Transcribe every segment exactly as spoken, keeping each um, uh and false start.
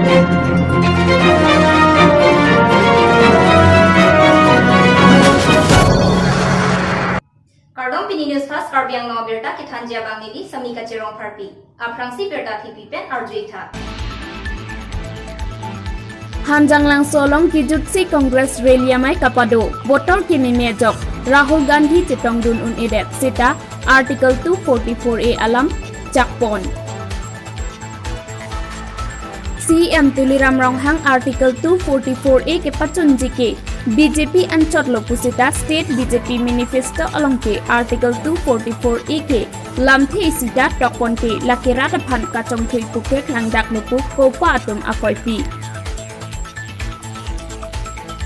Kardom, pini News Fast Karbi Anglong abirta kethanji abang neli Samika Cherong Pharpi. Aphrangsi birta thipi pen arju-ik tha. Hanjanglangso along kejutsi Congress rally amei kapado. Botor kememe ajok Rahul Gandhi chetongdun un-edet seta Article two forty-four A alam chakpon. C E M Tuliram Ronghang Article two forty-four A kepachunji ke B J P anchot lo pu seta State B J P Manifesto along ke Article two forty-four A ke lamthe isi ta tokponte, lake rat aphan kachongthui pu ke klangdak lo pu KOPA atum akoipi.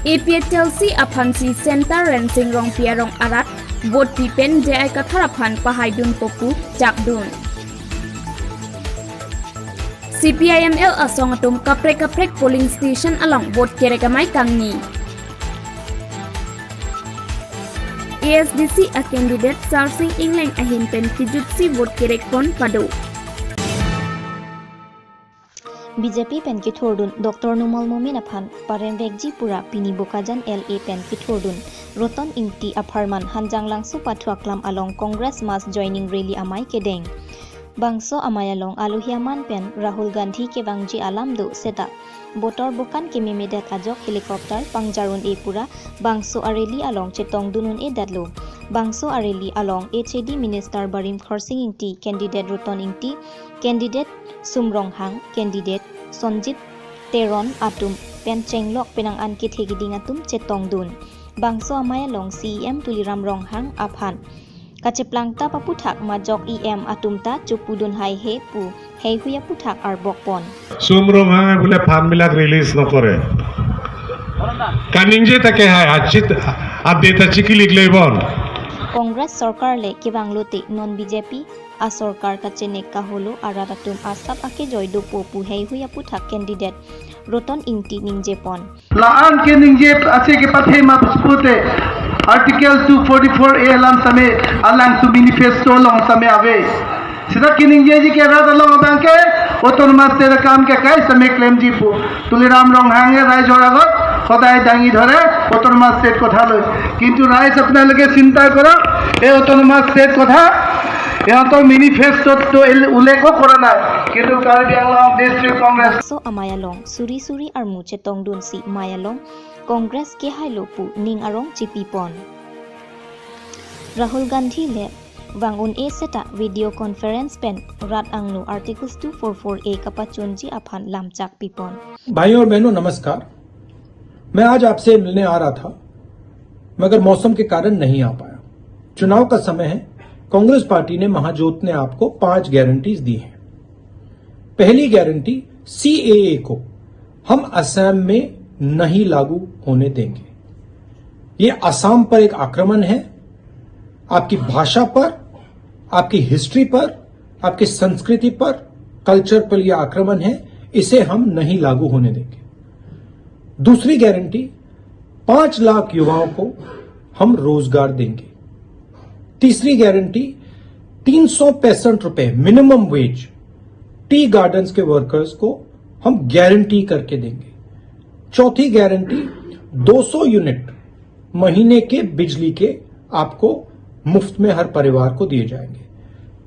A P H L C aphansi Center Rensing Rongpi arong arat vote pi pen J I Kathar aphan pahaidunpo pu chakdun. C P I M L asong atum kaprek kaprek polling station along vote kerek amei kangni. A S D C a candidate Sarsing Engleng ahin pen kejutsi vote kerekpon pado. B J P pen kethurdun Doctor Numal Momin aphan paremvekji pura pini Bokajan L A pen kethurdun Roton Ingti apharman Hanjanglangso pathu aklam along Congress mass joining rally amei kedeng. Bangso amei along alohi aman pen Rahul Gandhi kevangji alam do seta botor bokan kememedet ajok helicopter pangjar un-e pura bangso a-rally along chetongdun un-edetlo. Bangso a-rally along H A D Minister Barim Khorsing Ingti, candidate Roton Ingti, candidate Sum Ronghang, candidate Sonjit Teron atum pen chenglok penang an kethe keding atum chetongdun. Bangso amei along C E M Tuliram Ronghang aphan kacheplangtap aphuthak majok E M atum ta chopudun haihe pu heihui aphuthak arbokpon. Sum Ronghang bule fund bilak release nokore. Kaningje ta ke hai achit update achi kilik lebon. Congress sorkar le kevang lote non B J P asorkar kachenek kaholo arat atum asap akejoi dopo pu heihui aphuthak candidate Roton Ingti ningjepon. La-an ke ningje ase kepathe ma puspute Article two forty-four A alam same alangtum manifesto along same ave. Seta keningjeji ke rat along abang ke autonomous state akam ke kai same klemji pu. Tuliram Ronghang e raijor agot hodai dangi dhore autonomous state kotha loi. Kintu raij apnaloke chinta korok, e autonomous state kotha ihator manifesto to il-, ullekh kora nai. Kintu Karbi Anglong District Congress. Bangso amei along suri suri armu chetongdunsi mei along Congress kehailo pu ning arong chipipon. Rahul Gandhi le vang un-e seta video conference pen rat angno Articles two forty-four A kapachunji aphan lamchak pipon. भाइयों और बहनों, नमस्कार। मैं आज आपसे मिलने आ रहा था, मगर मौसम के कारण नहीं आ पाया। चुनाव का समय है। कांग्रेस पार्टी ने, महाजोत ने आपको पांच गारंटीज दी हैं। पहली गारंटी, सीएए को हम असम में नहीं लागू होने देंगे। ये असम पर एक आक्रमण है, आपकी भाषा पर, आपकी हिस्ट्री पर, आपकी संस्कृति पर, कल्चर पर यह आक्रमण है, इसे हम नहीं लागू होने देंगे। दूसरी गारंटी, पांच लाख युवाओं को हम रोजगार देंगे। तीसरी गारंटी, तीन सौ पैंसठ रुपए मिनिमम वेज टी गार्डन्स के वर्कर्स को हम गारंटी करके देंगे। चौथी गारंटी, दो सौ यूनिट महीने के बिजली के आपको मुफ्त में हर परिवार को दिए जाएंगे।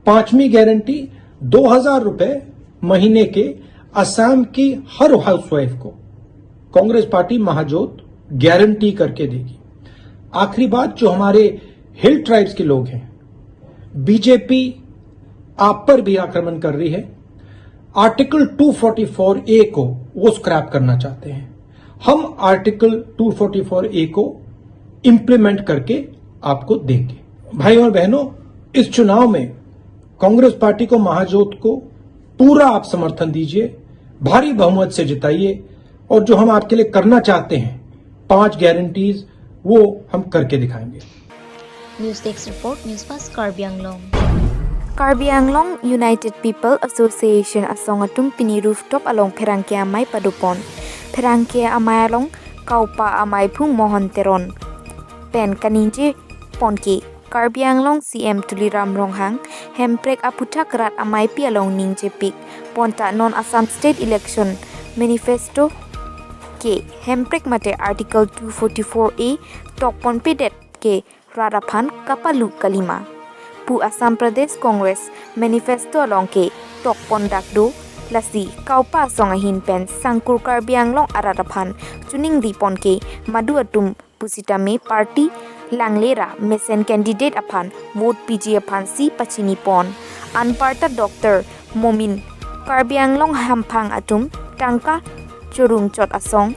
पांचवी गारंटी, दो हज़ार रुपए महीने के असम की हर हाउसवाइफ को कांग्रेस पार्टी महाजोत गारंटी करके देगी। आखिरी बात, जो हमारे हिल ट्राइब्स के लोग हैं, बीजेपी आप पर भी आक्रमण कर रही है। आर्टिकल टू फ़ोर्टी फ़ोर ए को वो स्क्रैप करना चाहते हैं। हम आर्टिकल टू फ़ोर्टी फ़ोर ए को इम्प्लीमेंट करके आपको देंगे। भाइयों और बहनों, इस चुनाव में कांग्रेस पार्टी को, महाजोत को पूरा आप समर्थन दीजिए, भारी बहुमत से जिताइए, और जो हम आपके लिए करना चाहते हैं, पांच गारंटीज, वो हम करके दिखाएंगे। News Desk Report, News Fast Karbi Anglong. Karbi Anglong United People Association asong atum pini rooftop along pherangke amei padopon. Pherangke amei along KOPA amei Phung Mohan Teron pen kaningje pon ke Karbi Anglong C M Tuliram Ronghang Hemprek aphuthak rat ameipi along ningjepik pon ta non Assam State Election Manifesto ke hemprek mate Article two forty-four A tokponpedet ke rat aphan kapalu kalima pu Assam Pradesh Congress Manifesto along ke tokpon dak do. Lasi Kaupa asong ahin pen sangkur Karbi Anglong arat aphan choningripon ke madu atum pusitame party langle ra mesen candidate aphan vote piji aphansi pachinipon. Anparta Doctor Momin Karbi Anglong hamphang atum tangka chorung chot asong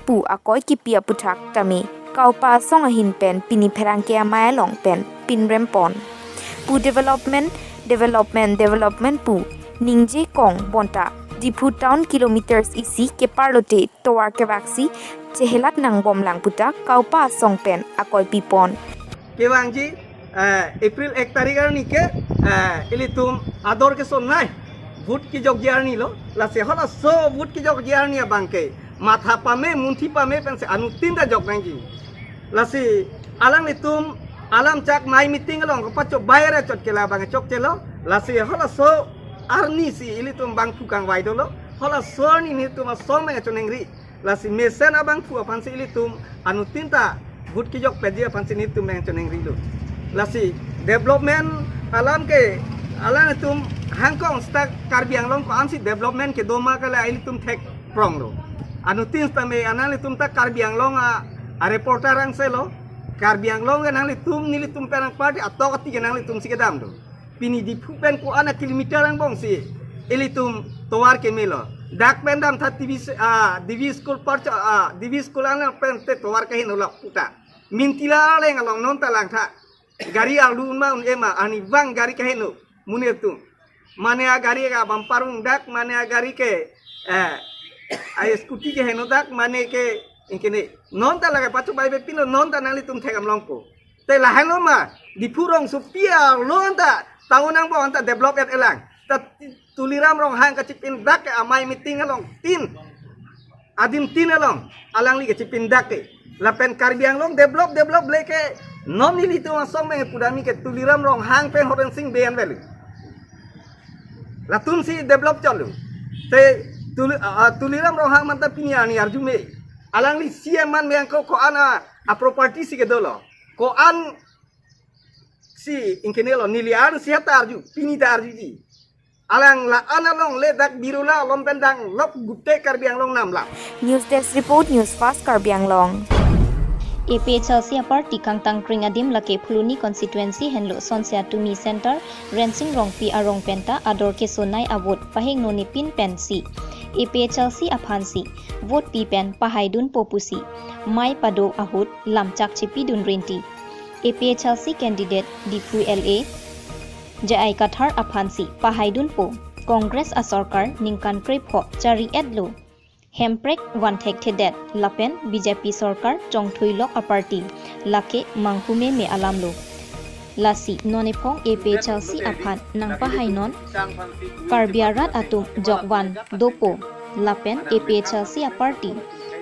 pu akoi kipi aputhak tame Kaupa asong ahin pen pini pherangke amei along pen pinrempon pu development, development, development pu ningje kong bonta Diphu town kilometers isi kepar lote tovar kevaksi chehelat nangbomlang puta Kaupa asong pen akoi pipon. Kevangji, eh, April ek tarik arni ke, eh, ilitum ador kesonei vote kejokji arni lo. Lasi halaso vote kejokji arni abang ke matha pame, munthi pame pensi anuttin ta jok nangji. Lasi alanglitum alam chak mei meeting along kapacho bayar chot ke labang chokche lo. Lasi halaso arni si ilitum bangphu kangvai dolo. Halaso arni nelitum asong mei choningri. Lasi mesen abangphu aphansi ilitum anuttin ta vote kejok piji aphansi nelitum nangchoningrilo. Lasi development alam ke alanglitum hangkong seta Karbi Anglong ko-ansi development kedo ma kali ilitum thek prong lo. Anuttin tame alanglitum ta Karbi Anglong a, a reporter angse lo. Karbi Anglong ke nanglitum, nelitum pen nangparty atok ati ke nanglitumsi kedam do. Pini Diphu pen ko-an a kilometer angbongsi ilitum tovar keme lo. Dak pen damtha T V s-, ah, D V school parcha, ah, D V school an pen te tovar kaheno lak puta. Mintila aleng along non ta langtha. Gari arlu ma un-e ma, arnivang gari kaheno. Mane atum. Mane agari ke abang parung dak, mane agari ke, eh, ai scooty keheno dak, mane ke ingkene. Non ta lake pacho bai be pilo, non ta nanglitum thekdam longpo. Te lahenlo ma, Diphu rongsopi arlo anta, town angbong anta develop et-elang. Ta Tuliram Ronghang kachipindak ke amei meeting along tin. Adim tin along, alangli kachipindak ke. Lapen Karbi Anglong develop, develop le ke, non nelitum asong mei pudami ke Tuliram Ronghang pen Horensing Bey an velu. Latumsi develop chotlo. Te Tuli-, ah, Tuliram Ronghang manta pini arni arju me. Alangli C M an meyang ko, ko-an a, a property si kedolo. Ko-ansi ingkene lo, neli an si hata arju, pini ta arjuji. Alang la-an along le dak Birla along pen danglok gute Karbi Anglong namla. News Desk Report, News Fast Karbi Anglong. A P H L C aparty kangtangkring adim lake Phuloni constituency henlo Sonsia Tumi Center, Rensing Rongpi arong penta ador kesonei a vote pahingno nepin pensi A P H L C aphansi vote pi pen pahaidunpo pusi mei pado ahut lamchak chepidun rinti. A P H L C candidate Diphu L A J I Kathar aphansi pahaidunpo, Congress asorkar ningkan krepho chari-etlo. Hemprek vanthekthedet lapen B J P sorkar chongthuilok aparty lake manghume me alamlo. Lasi non ephong A P H L C aphan nangpahainon Karbi arat atum jokvan dopo lapen A P H L C aparty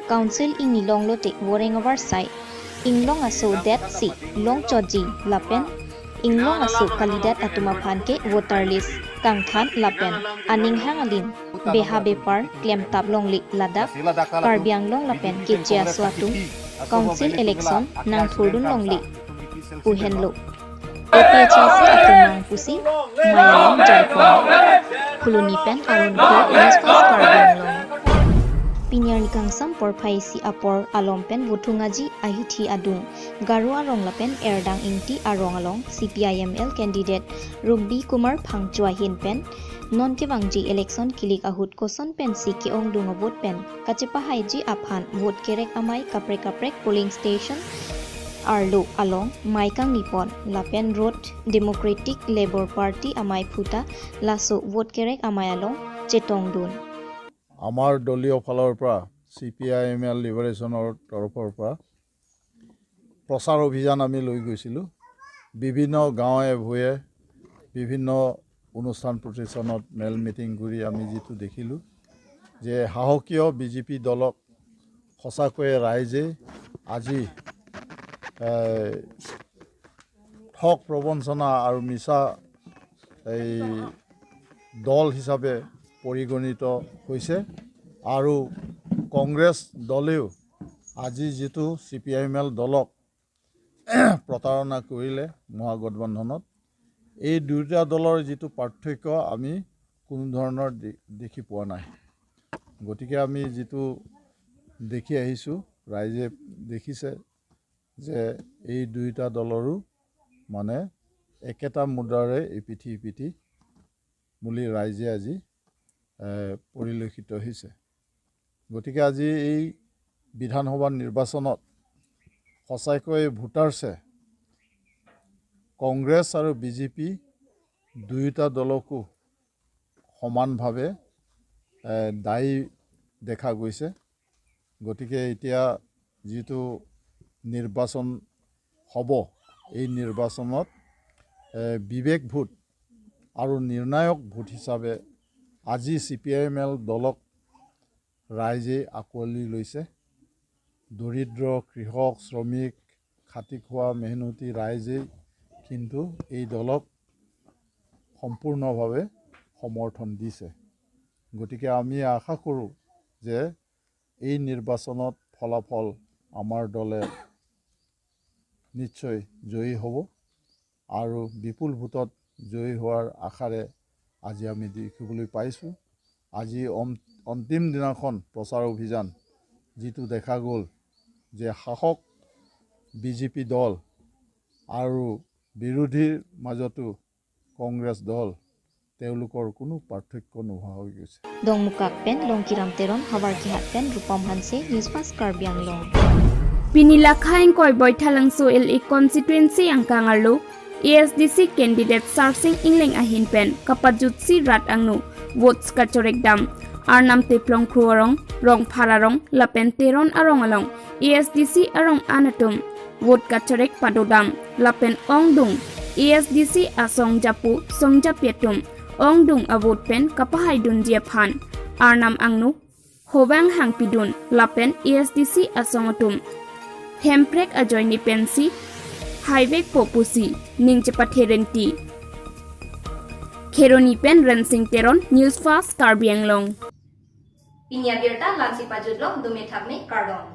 council inglong lote voreng avarsai inglong aso det si longchotji lapen inglong aso kalidet atum aphan ke voter list kangthan lapen aning hang alim beha bepar klemtap longle ladak Karbi Anglong lapen keche aso atum council election nangthurdun longle pu henlo. A P H L C atum nangpusi mei along jarpon. Phuloni pen Arun Kro, News Fast Karbi Anglong. Pini arni kangsam porphai isi apor alom pen Vothung Aji ahithi adung Garo arong lapen Erdang Ingti arong along C P I M L candidate Rugbi Kumar Phangcho ahin pen non kevangji election kilik ahut koson pensi ke-ongdung avote pen kachepahaiji aphan vote kerek amei kaprek kaprek polling station arlo along mei kangnipon lapen Road Democratic Labour Party amei phuta laso vote kerek amei along chetongdun. আমাৰ দলীয় ফালৰ পৰা C P I M L লিবাৰেশ্যনৰ তৰফৰ পৰা প্ৰচাৰ অভিযান আমি লৈ গৈছিলোঁ। বিভিন্ন গাঁৱে ভূঞে বিভিন্ন অনুষ্ঠান প্ৰতিষ্ঠানত মেল মিটিং কৰি আমি যিটো দেখিলোঁ যে শাসকীয় বি জে পি দলক সঁচাকৈয়ে ৰাইজে আজি এ, ঠগ প্ৰবঞ্চনা আৰু মিছা এই দল হিচাপে পৰিগণিত হৈছে। আৰু কংগ্ৰেছ দলেও আজি যিটো C P I M L দলক প্ৰতাৰণা কৰিলে মহাগঠবন্ধনত, এই দুয়োটা দলৰ যিটো পাৰ্থক্য আমি কোনো ধৰণৰ দে- দেখি পোৱা নাই। গতিকে আমি যিটো দেখি আহিছোঁ, ৰাইজে দেখিছে যে এই দুয়োটা দলৰো মানে একেটা মুদ্ৰাৰে ইপিঠি ইপিঠি বুলি ৰাইজে আজি এ, পৰিলক্ষিত হৈছে। গতিকে আজি এই বিধানসভা নিৰ্বাচনত সঁচাকৈ ভোটাৰ্ছে কংগ্ৰেছ আৰু বি জে পি দুয়োটা দলকো সমানভাৱে এ, দায়ী দেখা গৈছে। গতিকে এতিয়া যিটো নিৰ্বাচন হ'ব, এই নিৰ্বাচনত এ, বিবেক ভোট আৰু নিৰ্ণায়ক ভোট হিচাপে আজি C P I M L দলক ৰাইজে আঁকোৱালি লৈছে। দৰিদ্ৰ, কৃষক, শ্ৰমিক, খাটি খোৱা মেহনতি ৰাইজেই কিন্তু এই দলক সম্পূৰ্ণভাৱে সমৰ্থন দিছে। গতিকে আমি আশা কৰোঁ যে এই নিৰ্বাচনত ফলাফল আমাৰ দলে নিশ্চয় জয়ী হ'ব আৰু বিপুল ভোটত জয়ী হোৱাৰ আশাৰে আজি আমি দেখিবলৈ পাইছোঁ। আজি অম- অন্তিম দিনাখন প্ৰচাৰ অভিযান যিটো দেখা গ'ল যে শাসক বি জে পি দল আৰু বিৰোধীৰ মাজতো কংগ্ৰেছ দল তেওঁলোকৰ কোনো পাৰ্থক্য নোহোৱা হৈ গৈছে। Dongmukak pen Longkiram Teron, Howraghat pen Rupam Hanse, News Fast Karbi Anglong. Pini lakha ingkoi Baithalangso L A constituency angkang arlo A S D C candidate Sarsing Engleng ahin pen kapajutsi rat angno votes kachorek dam. Arnam Teplong Kro arong, Rongphar arong lapen Teron arong along A S D C arong an atum vote kachorek padodam lapen ongdung A S D C asong japu songjapi atum ongdung avote pen kapahaidunji aphan Arnam angno hovang hangpidun lapen A S D C asong atum hemprek ajoine pensi haivekpo pusi ning chepathe renti. Kheroni pen Rensing Teron, News Fast Karbi Anglong. Pini abirta la-ansi pajutlo, dome thakme, kardom.